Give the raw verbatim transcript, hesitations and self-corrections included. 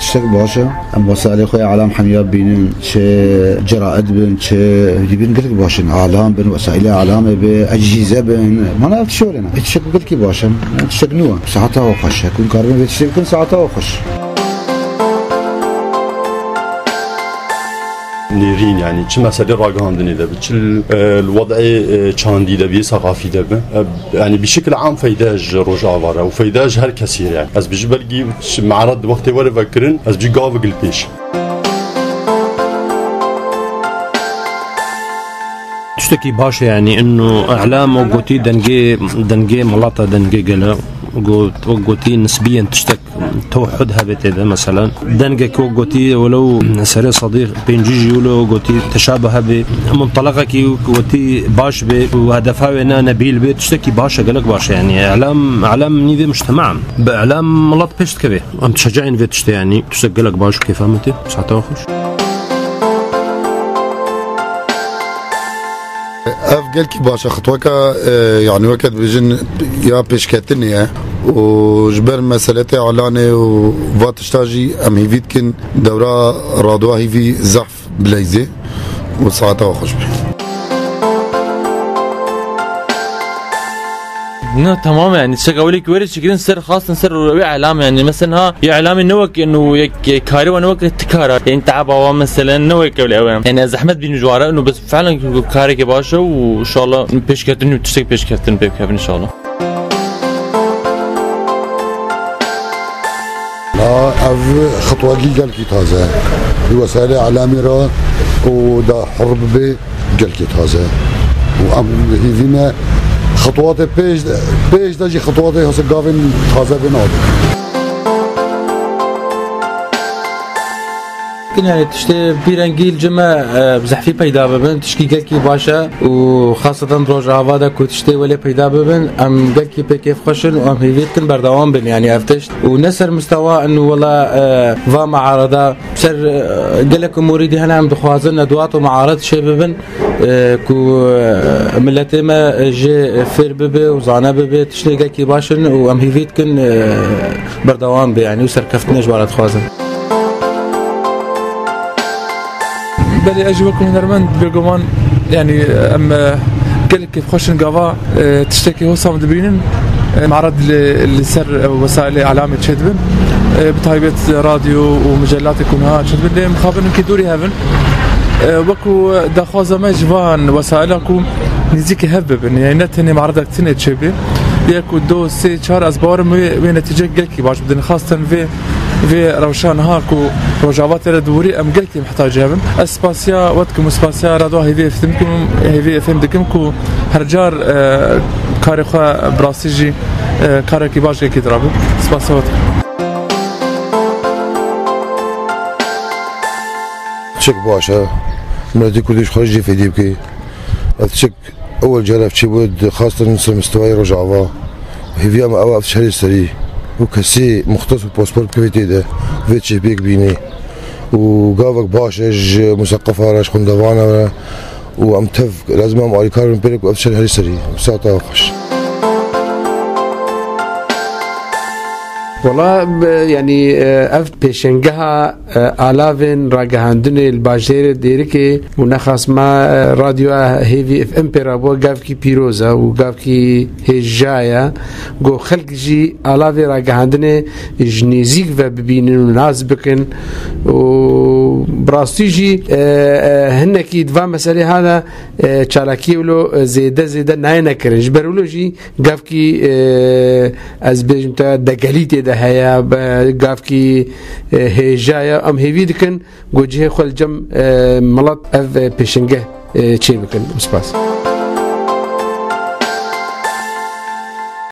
Tiştek baş e. Em wesailê xwe ya elam hemiya bînin, çi ceraid bin, çi hêdî bin, gelek baş in. Alam bin, wesailê alamê bi, ecîze bin. Mana ev tiştek were ne. Ev tiştek gelekî baş e. Ev tiştek nû e. Saeta xwe xweş e. Hûn karibin vê tiştê bikin, saeta xwe xweş. Nêrîn, yanî çi meselê ragihandinê de bi, çi, e, li wed'ê, e, çandî de bi, yê seqafî de bi. E, yanî bi şekil am feyde ji Rojava re û feyde ji her kesî re. Ez bijî belkî ji me'red wextê were vekirin, ez bijî gavik li pêş. Tiştekî baş e, yanî inu îlam û gotî dengê, dengê milata, dengê gele. Got, û gotî nisbiyen tiştek tewehhud hebe tê de, mesela. Dengek wek gotî, welew serê sedî pêncî jî wilo gotî teşabuh hebe. Muntelaqekî gotî baş be û hedefa wê ne nebîl be, tiştekî baş e, gelek baş e, yanî. Îlam, îlam nîvê mujtema. Bi îlam milet pêş dikeve. Em dişeca'in vê tiştê, yanî. Tiştek gelek baş û kêfa min tê. Saeta xweş. Ev gelkî baş e, xitweka, e, yanî weke dibêjin ya pêşketinê ye û ji ber meseletê alanê û va tişta jî em hêvî dikin dewra radwa hêvî zehf bileyzê û saeta we xweş be. Na, tamam, yanî, tiştek ewilî ki were çêkirin ser xastin ser wê îlam, yanî, mesela, ha, ya îlamê ne wek inu yek, yek karê wa ne wek ti kara, yanî, teaba wa, mesela, ne wek ewilî ew e. Yanî, ez zehmet bînim ji wara, inu bes fiilen ku karekê baş e û inşallah pêşketin û tiştek pêşketin pê bikevin inşallah. Na, ev xitwekî gelkî taze ye. Di wesailê îlamê re û da hur bibe, gelkî taze. Û em hêvî me xitwatê pêş de, pêş de jî xitwatê hese gavên taze bên ardin. Yanî tiştê bîrengî li cime, e, zehfî peyda bibin, tişkî gelkî baş e û xaseten Rojava de ku tiştê welê peyda bibin, em gelkî pê kêfxweş in û em hêvî dikin berdewam bin, yanî ev tişt. Û ne ser mistewa in wela, e, va me'arada ser, e, gelek umûrî dî hene, em dixwazin nedwat û me'arid çê bibin, e, ku, e, miletê me jê fêr bibe û zane bibe, tiştê gelkî baş in û em hêvî dikin, e, berdewam be, yanî û serkeftinê ji we re dixwazin. Belê, ez jî wekî hunermend bêguman, yanî em, e, gelek kêfxweş in gava, e, tiştekî hosa em dibînin, e, me'arid li, li ser, e, wesailê îlamê çêdibin. E, bi taybet radyo û micelatê ku niha çêdibin, lê mixabin wekî dûrî hev in. E, wekî daxwaza me ji van wesaila ku nêzîkî hev bibin, yanî ne tenê me'aridek tinê çêbe, yek û du, sê, çar, ez bawer im wê, wê netîcek gelkî baş bidin. Xaseten vê, vê rewşa niha ku Rojava tê re diwirî, em gelkî mihtacê hev in. Ez spasiya we dikim û spasiya Radyo Hêvî F M dikim, Hêvî F M dikim ku her car, e, karê xwe bi rastî jî, e, karekî baş gelkî dirabe. Spasiya we dikim. Çik baş e. Miletê Kurdî ji xwe jî fêdî bike. Ev çik ewel car ev çêbû, di xastin ser mistewayê Rojava. Hêviya me ew e, ev herî serî û kesî muxtes û pasport bikeve tê de, vê çêpêk bînî. Û gavek baş e ji museqefa re, ji xwendevana re. Û em tev lazim em alîkar bin pêrek û ev şer herî serî. Saeta xweş. Wela, e, yanî, e, ev pêşengeha, e, alavên ragihandinê li bajêrê Dêrikê û nexas me, e, radyoya Hêvî F M pê re bû gavkî pîroz e û gavkî hêja ye. Ku xelk jî alavê ragihandinê ji nêzîk ve bibînin û nas bikin û bi rastî jî, e, e, hinekî di van meselê ha de, e, çalakiyê wilo, e, zêde zêde nayêne kirin. Ji ber wilo jî gavkî, e, ez bêjim te degelî tê de heye, be-, gavkî, e, hêja ye. Em hêvî dikin ku cihê xwe li cem, e, milet ev, e, pêşengeh, e, çê bikin. Spas.